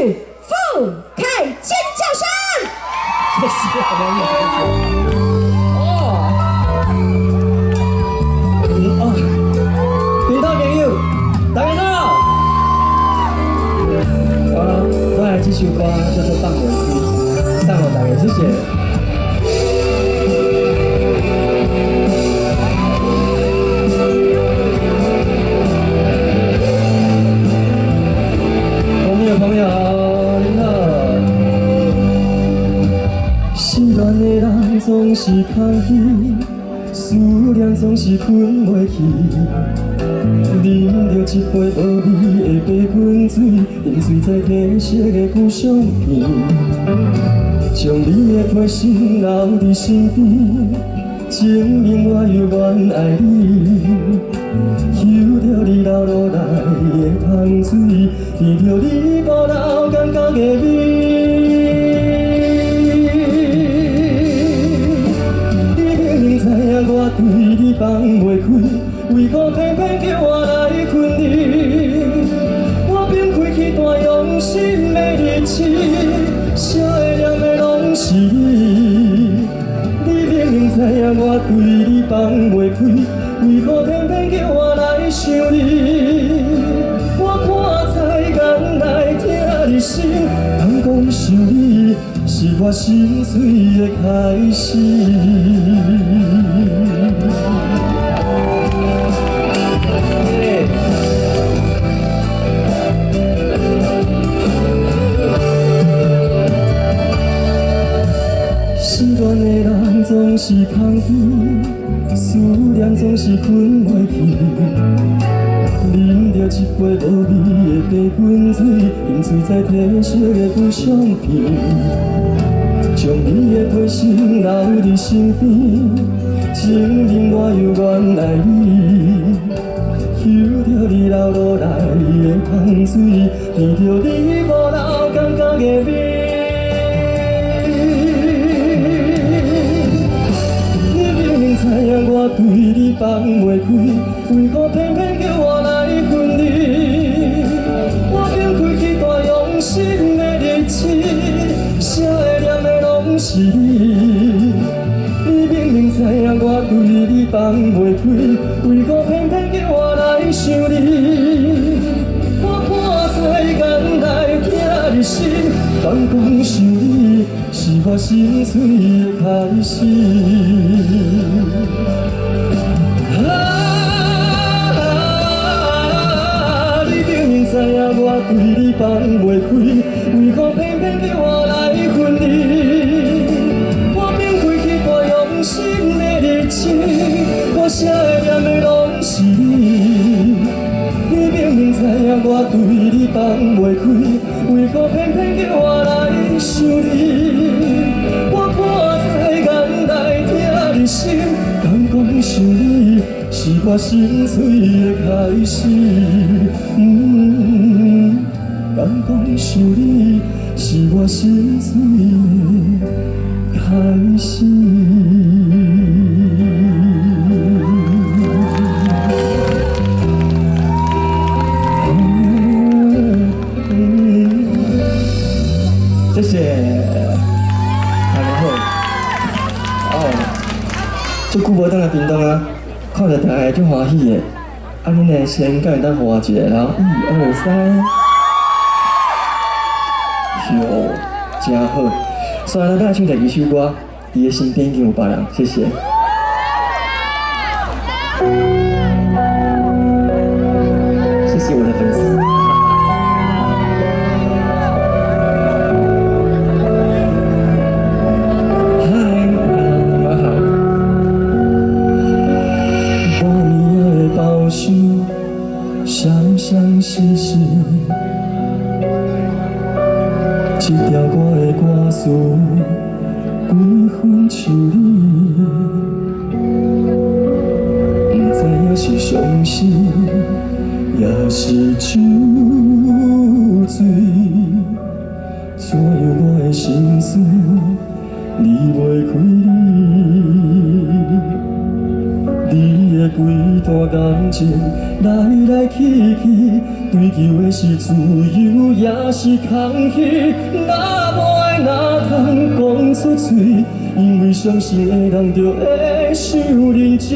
傅凯尖叫聲。謝謝好朋友。哦，哦，其他朋友，大家好。好了，我來這首歌叫做《放袂開》，送予大家，謝謝。朋友，你好。失戀的人總是空虛，思念總是睏袂去。啉著一杯無味的白滾水，沉醉在褪色的舊相片，將你的批信留佇身邊，證明我猶原愛你。嗅著你流落來的香水，聞著你無留感覺的味。你明明知影我對你放袂開，為何偏偏叫我來分離？我放開去斷用心的日子，寫的念的攏是你。你明明知影我對你放袂開，為何偏偏叫我來想你？我看在眼內，疼的心，敢講想你，是我心碎的開始。失戀的人總是空虛，思念總是睏袂去。啉著一杯無味的白滾水，沉醉在褪色的舊相片，將你的批信留佇身邊，證明我猶原愛你。嗅著你流落來的香水，聞著你無留感覺的味。知影我對你放袂開，為何偏偏叫我來分離？我放開去斷用心的日子，寫的念的攏是你。你明明知影我對你放袂開，為何偏偏叫我來想你？我看在眼內，疼的心，敢講想你，是我心碎的開始。啊！你明明知影我對你放袂開，為何偏偏叫我來分離？我放開去斷用心的日子，我寫的念的攏是你。你明明知影我對你放袂開，為何偏偏叫我來想你？我看在眼內，疼的心，敢講想你，是我心碎的開始。敢講想你，是我心碎的開始。謝謝，大家好。哦，足久無轉來屏東啊，看著大家足歡喜的。啊，恁的先敢會當予我一个，然後一二三，喲，真好。所以咱欲來唱第二首歌，伊的身邊已經有別人，謝謝。謝謝我的粉絲。闪闪烁烁，这条歌的歌词，规份像你，不知影是伤心，也是酒醉，怎样我的心思离袂开你。你的规段感情来来去去，追求的是自由，抑是空虚？若無愛，哪通講出嘴？因為相信的人，就會傷認真。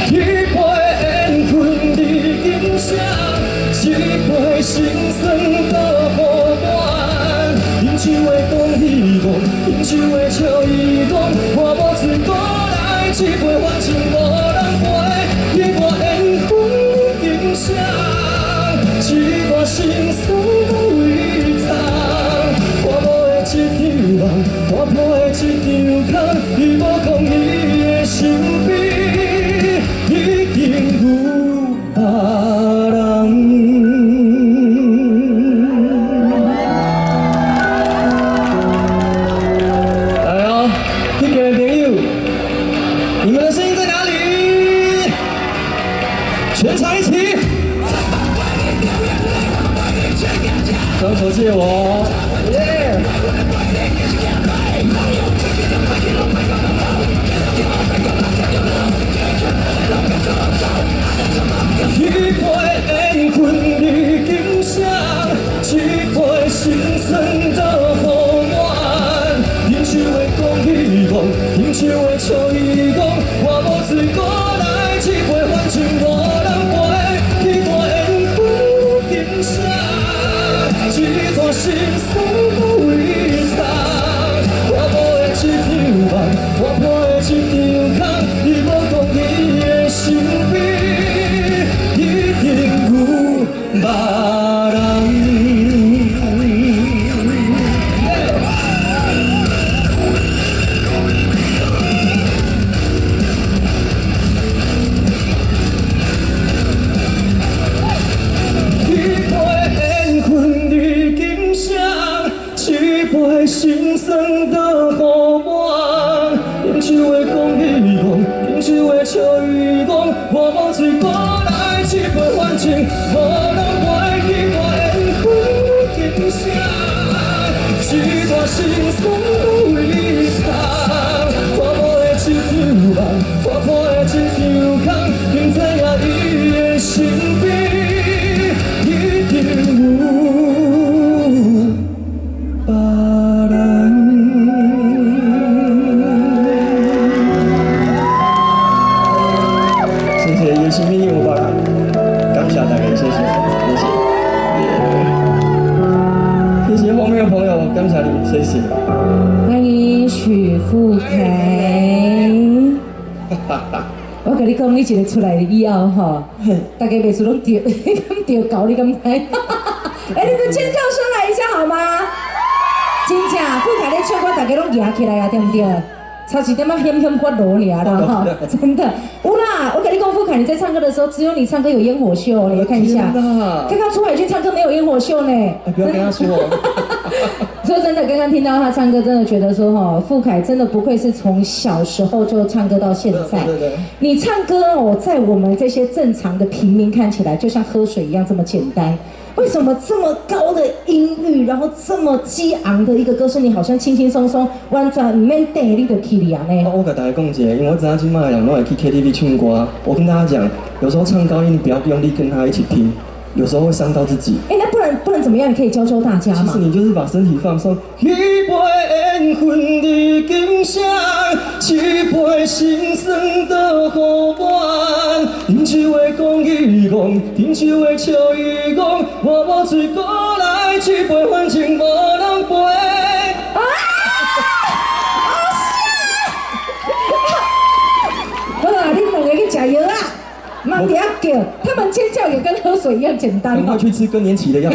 彼杯緣分你今生，這杯心酸倒予滿。飲酒的講希望，飲酒的笑伊講，我無醉過來，這杯反正無人陪。彼段緣分今生，這段心酸佗位藏？看無的這場夢，看破的這場空，伊無講伊的身邊已經有別人。來哦，彼邊的朋友，你們的聲音在哪裡？全場一起，雙手借我，耶！彼杯緣分你今生，這杯心酸倒予滿。飲酒的講希望，飲酒的笑伊講，我無醉過來，這杯反正無人陪。彼段緣分今生，這段心酸佗位藏？看無的這場夢，看破的這場空，伊無講伊的身邊已經有別人。彼杯緣分你今生，這杯心酸倒予滿。飲酒的講希望，飲酒的笑伊講，我無醉過來，這杯反正無人陪。彼段緣分今生，這段心酸佗位藏？看無的這場夢，看破的這場空，不知影伊的身邊已經有別人。謝謝，伊身邊有別人，感謝大家，謝謝，謝謝，謝謝後面的朋友，感謝你，謝謝。歡迎許富凱。我共你講，你一个出來以後吼，大家袂輸攏著，敢著猴，你敢知？欸，你們尖叫聲來一下好嗎？真正，富凱咧唱歌，大家攏舉起來啊，對毋對？差一點仔險險發爐爾啦吼，真的。有啦，我跟你講，富凱你在唱歌的時候，只有你唱歌有煙火秀，你來看一下。剛剛出海去唱歌沒有煙火秀呢。欸，不要跟他說。說真的，剛剛聽到他唱歌，真的覺得說吼，富凱真的不愧是從小時候就唱歌到現在。對對對。你唱歌哦，在我們這些正常的平民看起來，就像喝水一樣這麼簡單。為什麼這麼高的音域，然後這麼激昂的一個歌聲，你好像輕輕鬆鬆，完全毋免帶你就去了呢？我共大家講一下，因為我知影這擺的人攏會去 KTV 唱歌。我跟大家講，有時候唱高音，你不要用力跟他一起聽，有時候會傷到自己。欸，那不然怎麼樣？你可以教教大家嗎？其實你就是把身體放鬆。彼杯緣分你今生，這杯心酸倒予滿。飲酒的講希望，飲酒的笑伊講，我無醉過來，這杯反正無人陪。啊！好笑！好啦，恁兩個去食藥啊！莫佇遐叫，他們尖叫也跟喝水一樣簡單。趕快去吃更年期的藥。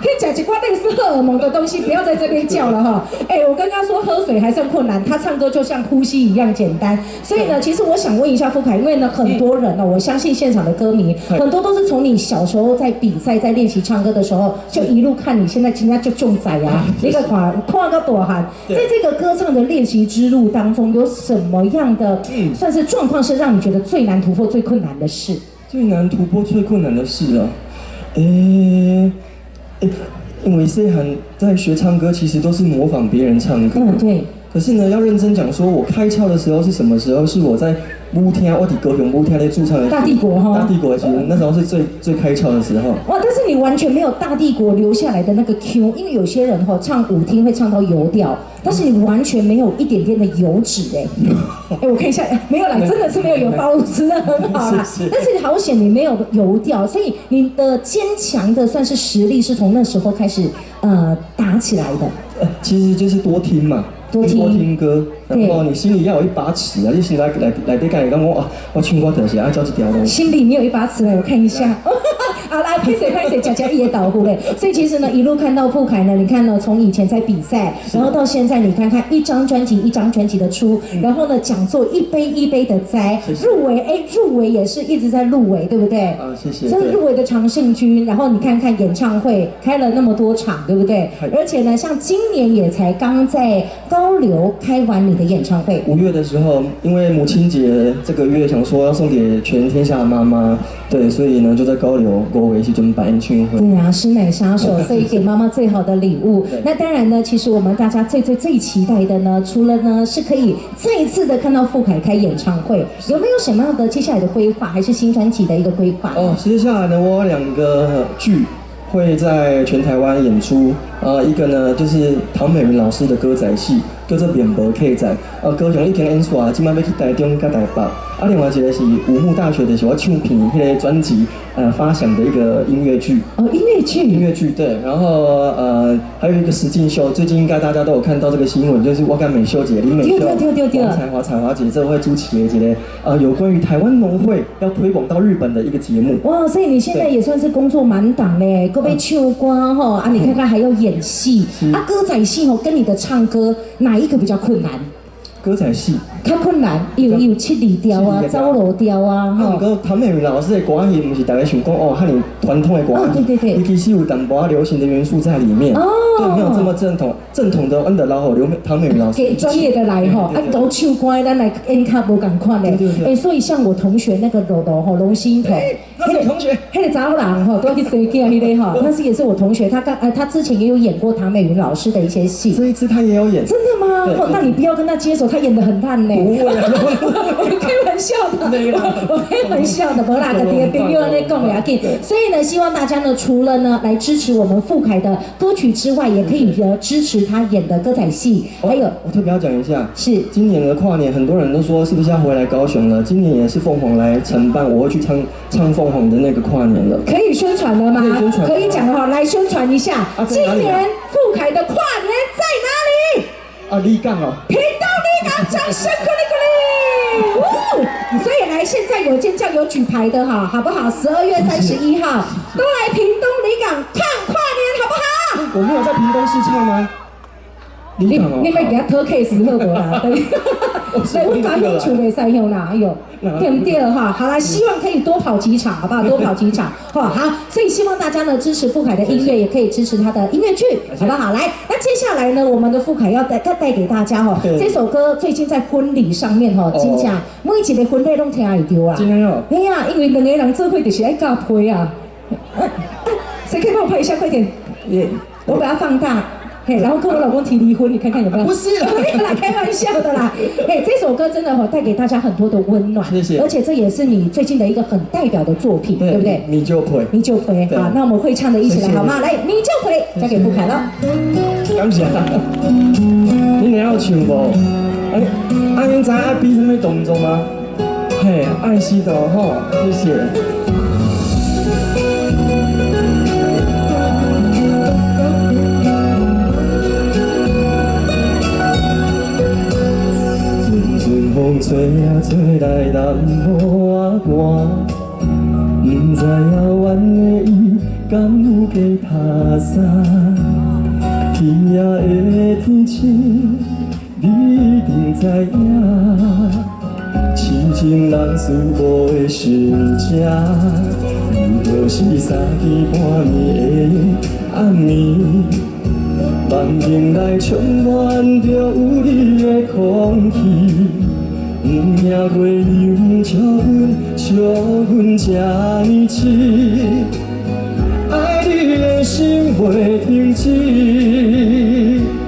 可以講一寡類似荷爾蒙的東西，不要在這邊叫了哈。欸，我剛剛說喝水還算困難，他唱歌就像呼吸一樣簡單。所以呢，其實我想問一下富凱，因為呢，很多人呢，我相信現場的歌迷很多都是從你小時候在比賽、在練習唱歌的時候，就一路看你現在今天就中仔啊，你個看看個大漢，在這個歌唱的練習之路當中，有什麼樣的算是狀況是讓你覺得最難突破、最困難的事？最難突破、最困難的事啊，欸，因為細漢在學唱歌，其實都是模仿別人唱歌。嗯，對。可是呢，要認真講，說我開竅的時候是什麼時候？是我在舞廳，我佇高雄舞廳咧駐唱的大帝國哈大帝國的時陣，那時候是最最開竅的時候。哇！但是你完全沒有大帝國留下來的那個 Q，因為有些人吼唱舞廳會唱到油掉，但是你完全沒有一點點的油脂哎。哎，我看一下，沒有啦，真的是沒有油，保持得很好啦。是是但是好險你沒有油掉，所以你的堅強的算是實力是從那時候開始打起來的。其實就是多聽嘛，多聽多聽歌，然後你心裡要有一把尺啊！你心內內內底講講我啊，我唱歌就是愛走這條路。心裡你有一把尺來，我看一下。好來，拍謝拍謝，食食伊的豆腐咧。所以其實呢，一路看到富凱呢，你看呢，從以前在比賽，然後到現在，你看看一張專輯一張專輯的出，然後呢，講座一杯一杯的栽，入圍哎，入圍也是一直在入圍，對不對？啊，謝謝。這是入圍的常勝軍，然後你看看演唱會開了那麼多場，對不對？而且呢，像今年也才剛在高流開完你的演唱會。5月的時候，因為母親節這個月，想說要送給全天下的媽媽，對，所以呢就在高流五月時陣辦演唱會。對啊，師奶殺手，所以給媽媽最好的禮物。那當然呢，其實我們大家最最最期待的呢，除了呢是可以再一次的看到富凱開演唱會，有沒有什麼樣的接下來的規劃，還是新專輯的一個規劃？哦，接下來呢，我有兩個劇會在全台灣演出，一個呢就是唐美雲老師的歌仔戲，叫做《面無客棧》，高雄已經演煞，這擺欲去台中佮台北。啊，另外一個是武木大學的是我唱片彼個專輯，發想的一個音樂劇。哦，音樂劇。音樂劇對，然後還有一個實境秀，最近應該大家都有看到這個新聞，就是我佮美秀姐林美秀、王彩華彩華姐這會主持的一個有關於台灣農會要推廣到日本的一個節目。哇，所以你現在也算是工作滿檔嘞，閣欲唱歌吼，啊，你看看還要演戲，啊，歌仔戲哦，跟你的唱歌哪一個比較困難？歌仔戲較困難，有有七字調啊，走路調啊，吼。毋過唐美雲老師的歌戲，毋是大家想講哦，遐爾傳統的歌戲，對對對，伊其實有淡薄仔流行的元素在裡面，哦，對，沒有這麼正統，正統的恩德老虎劉唐美雲老師。給專業的來吼，啊，都唱歌，咱來演較無仝款咧。欸，所以像我同學那個柔柔吼，龍心彤，那是同學，彼個查某人吼，都去生囝彼個吼，但是也是我同學，他剛他之前也有演過唐美雲老師的一些戲。這一次他也有演。真的嗎？哦，那你不要跟他接手，他演得很爛呢。不會，我開玩笑的，我開玩笑的，無啦，家己的朋友按呢講袂要緊。所以呢，希望大家呢，除了呢來支持我們富凱的歌曲之外，也可以支持他演的歌仔戲。還有，我特別要講一下，是今年的跨年，很多人都說是不是要回來高雄了？今年也是鳳凰來承辦，我會去唱唱鳳凰的那個跨年了。可以宣傳了嗎？可以宣傳，可以講的話，來宣傳一下。今年富凱的跨年在哪裡？啊，里港哦，屏東里港，掌聲鼓勵鼓勵。所以來，現在有尖叫有舉牌的哈，好不好？12月31號都來屏東里港看跨年，好不好？我沒有在屏東市唱嗎？你你欲共討 case 好無啦？對，來，阮家鄉唱袂使向啦，哎呦，對毋對哈？好啦，希望可以多跑幾場，好不好？多跑幾場，好，好。所以希望大家呢支持富凱的音樂，也可以支持他的音樂劇，好不好？來，那接下來呢，我們的富凱要帶給大家哈，這首歌最近在婚禮上面哈，真正每一個婚禮攏聽會著啊。真的哦。哎呀，因為兩個人做伙就是愛夾批啊。誰可以幫我拍一下？快點！我把它放大。嘿，然後跟我老公提離婚，你看看有沒有？不是啦，沒有啦，開玩笑的啦。嘿，這首歌真的帶給大家很多的溫暖，謝謝。而且這也是你最近的一個很代表的作品，對不對？你就陪，你就陪。好，那我們會唱的一起來好嗎？來，你就陪，交給富凱了。感謝。你會曉唱無？啊，恁知影愛比什麼動作嗎？嘿，愛惜的吼，謝謝。風吹啊吹來淡薄仔寒，毋知影阮的伊敢有加拍衫。天夜的天星，你一定知影，痴情人思无的心情。你就是三更半暝的暗暝，梦境内充满着有你的空氣。毋驚月亮笑阮，笑阮這呢痴，愛你的心袂停止。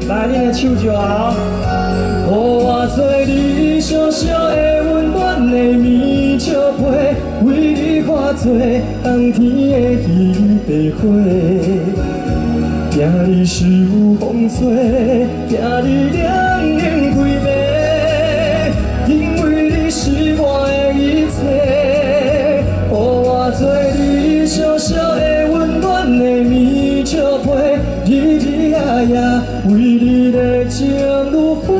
來，恁的手就好，予我做你小小的溫暖的暝，做冬天的彼白花。惊你受风吹，惊你凉冷规暝，因为你是我的一切，予我做你小小的温暖的棉笑被，日日夜夜为你热情如火，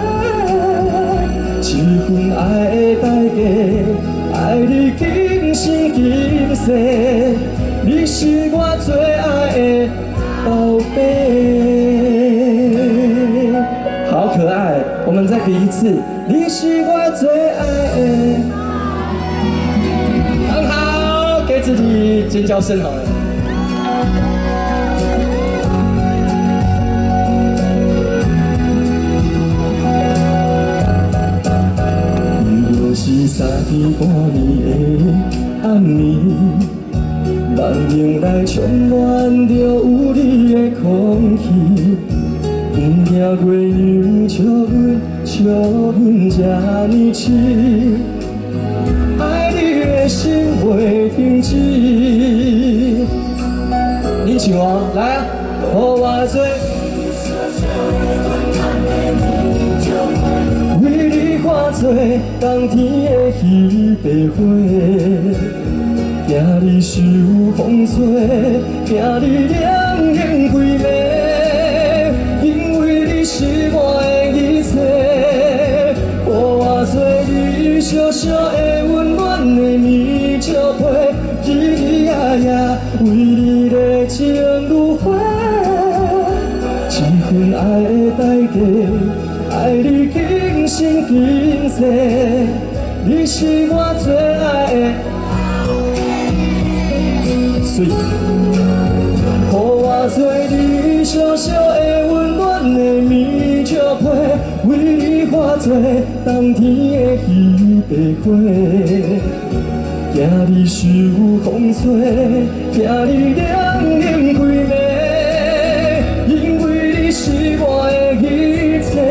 这份爱的代价，爱你今生今世，你是我最爱的宝贝。好可爱，我们再比一次，你是我最爱的。很好，给自己尖叫声好了。你若是三更半暝的暗暝，梦境内充满着有你的空气，不惊月娘笑阮，笑阮这呢痴，爱你的心袂停止。你唱哦，来啊，予我做。为你化作冬天的彼白花，惊你受风吹，惊你凉冷规暝，因为你是我的一切，予我做你小小的温暖的棉笑被，日日夜夜为你热情如火，这份爱的代价，爱你今生今世，你是我最爱的。水，予我做你小小的温暖的棉笑被，为你化作冬天的彼白花，惊你受风吹，惊你凉冷规暝，因为你是我的一切，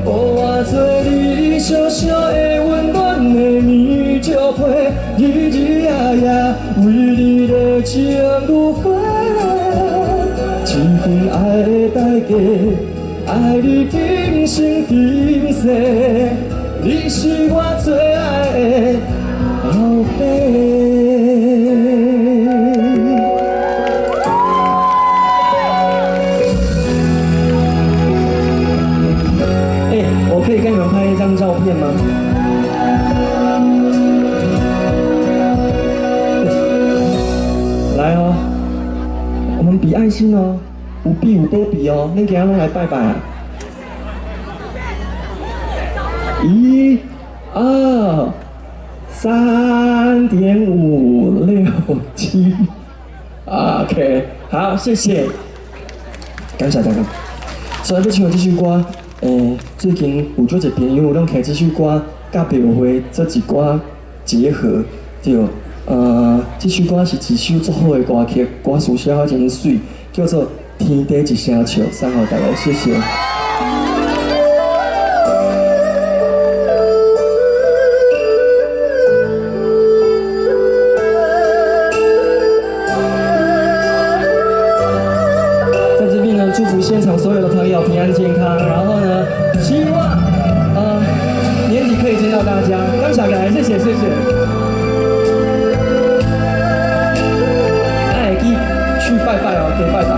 予我做你小小的温暖的棉笑被，日日夜夜为你热情如火，这份爱的代价，爱你今生今世，你是我最爱的宝贝。欸，我可以跟你们拍一张照片吗？来哦，我们比爱心哦，有比有多比哦，恁今仔拢来拜拜啊！一、二、3.567，OK，好，谢谢，感谢大家。所以欲唱这首歌，最近有足侪朋友拢摕这首歌佮庙会做一寡结合，对。这首歌是一首足好的歌曲，歌词写得真媠，叫做《天地一声笑》，送予大家，谢谢。在這邊呢，祝福現場所有的朋友平安健康，然後呢，希望年底可以見到大家。感謝大家，謝謝謝謝。去拜拜哦，可以拜拜哦。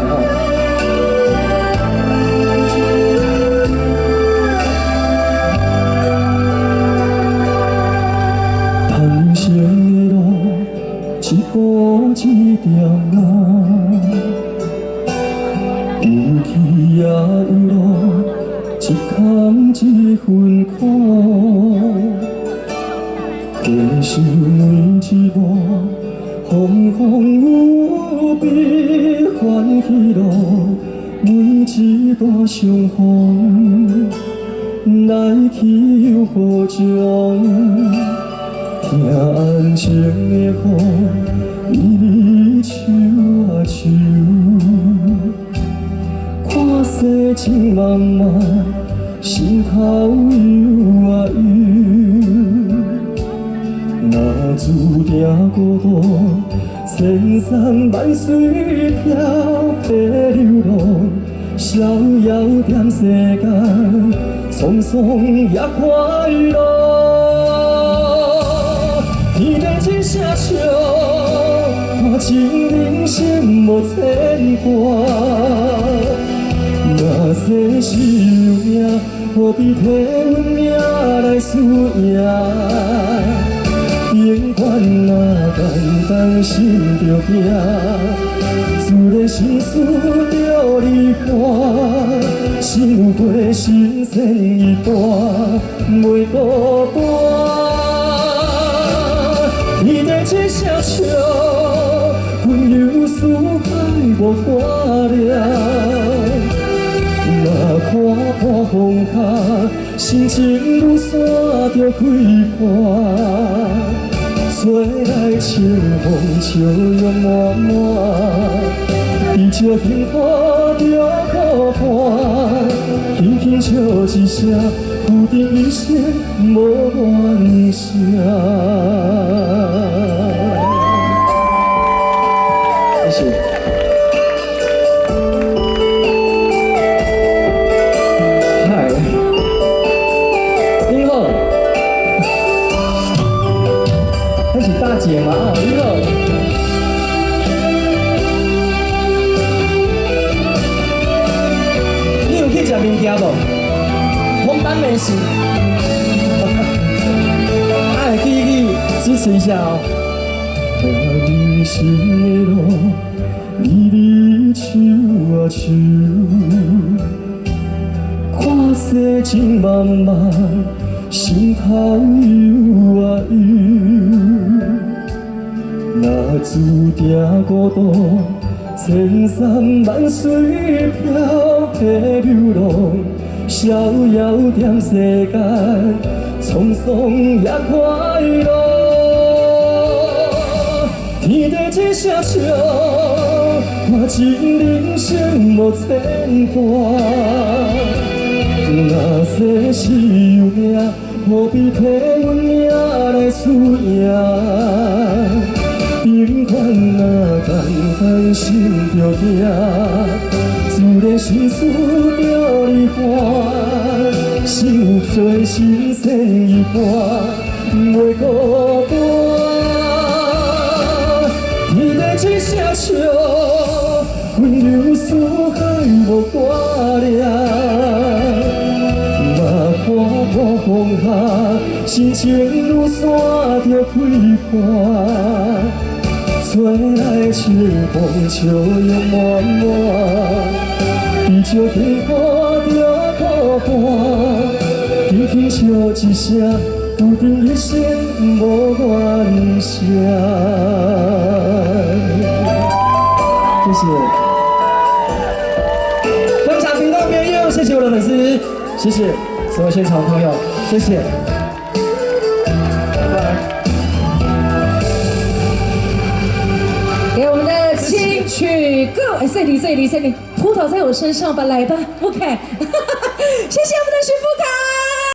谈生的路，一步一点仔，有起也有落，一空一分苦。回首每一幕，风风雨雨悲欢喜乐，每一段相逢，来去又何从？听安静的雨，微微秋啊秋，看世情茫茫，心头忧啊忧。若注定孤独。千山萬水飄白流浪，逍遙踮世間，滄桑也快樂。天地一聲笑，看盡人生無牽掛。若說是有命，何必替阮命來輸贏？平凡若簡單，心著行，自然心事著你看，心有過神仙一段，袂孤單。天地一聲笑，雲遊四海無掛念。若看破風霞，心情如山著開闊。吹來清風，笑容滿滿，伊笑幸福著苦伴，輕輕笑一聲，注定一生無怨聲。謝謝。嗨，你好，那是大姐嗎？啊，你好。你有去食物件無？紅斑美食。哎，去去支持一下哦。人生的路，微微手啊手，看世情漫漫，心頭憂啊憂。若注定孤獨，千山萬水飄白流浪，逍遙踮世間，滄桑也快樂。天地一聲笑，看盡人生無牽掛。若說是有命，何必替阮命來輸贏？平凡若簡單，心著行，自然心事著你看，心有做神仙一半，袂孤單。天地一聲笑，雲遊四海無掛念。若看破風霞，心情如山著開闊。吹來清風，笑容滿滿，伊笑幸福著苦伴，輕輕笑一聲，注定一生無怨聲。謝謝，現場聽眾朋友，謝謝我的粉絲，謝謝所有現場朋友，謝謝。拜拜。給我們的金曲歌，哎，賽迪賽迪賽迪，撲倒在我身上吧，來吧，OK。